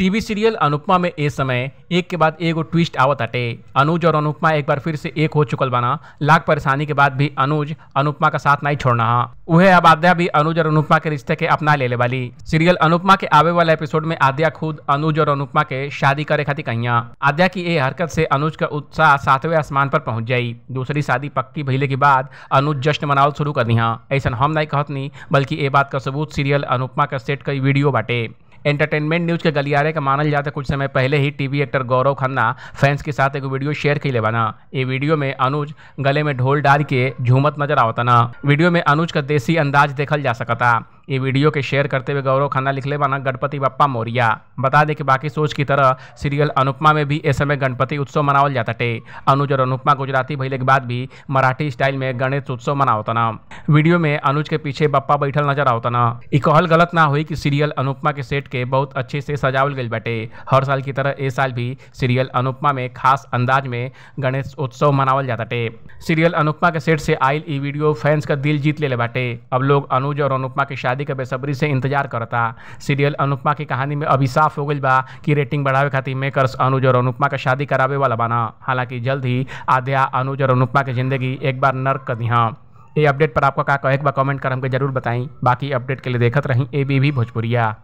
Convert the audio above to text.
TV serial Anupama में ए समय एक के बाद एगो ट्विस्ट आवत आटे। अनुज और अनुपमा एक बार फिर से एक हो चुकल बाना। लाख परेशानी के बाद भी अनुज अनुपमा का साथ नहीं छोड़ना। उहे अब आद्या भी अनुज और अनुपमा के रिश्ते के अपना ले ले वाली। सीरियल अनुपमा के आवे वाला एपिसोड में आद्या खुद अनुज और अनुपमा के शादी करे खातिर कहिया। आद्या की ए हरकत से अनुज का उत्साह सातवें आसमान पर पहुंच जाई। दूसरी शादी पक्की भइले के बाद अनुज जश्न मनावल शुरू कर दिहा। ऐसा हम नहीं कहतनी, बल्कि ए बात का सबूत सीरियल अनुपमा का सेट कई वीडियो बाटे। एंटरटेनमेंट न्यूज के गलियारे का मानल जाता कुछ समय पहले ही TV actor Gaurav Khanna fans के साथ एक वीडियो शेयर कैले बना। ये वीडियो में अनुज गले में ढोल डाल के झूमत नजर आवता ना। वीडियो में अनुज का देसी अंदाज देखल जा सकता। ये वीडियो के शेयर करते हुए गौरव खन्ना लिखले बना गणपति बप्पा मोरिया। बता दें कि बाकी सोच की तरह सीरियल अनुपमा में भी इस समय गणपति उत्सव मनावल जाता टे। अनुज और अनुपमा गुजराती भइले के बाद भी मराठी स्टाइल में गणेश उत्सव मनावता ना। वीडियो में अनुज के पीछे बप्पा बैठल नजर आवता ना। ई कहल गलत ना हुई कि सीरियल अनुपमा के सेट के बहुत अच्छे से सजावल गई बाटे। हर साल की तरह इस साल भी सीरियल अनुपमा में खास अंदाज में गणेश उत्सव मनावल जाता टे। सीरियल अनुपमा के सेट से आयल ई वीडियो फैंस का दिल जीत ले बाटे। अब लोग अनुज और अनुपमा की शादी का बेसब्री से इंतजार करता। सीरियल अनुपमा की कहानी में अभी साफ हो गई बा कि रेटिंग बढ़ावे खातिर मेकर्स अनुज और अनुपमा का शादी करावे वाला बाना। हालांकि जल्द ही आद्या अनुज और अनुपमा की जिंदगी एक बार नर्क कर दिहा। ये अपडेट पर आपका का कहे एक बार कमेंट कर हमके जरूर बताई। बाकी अपडेट के लिए देखत रही एबीवी भोजपुरिया।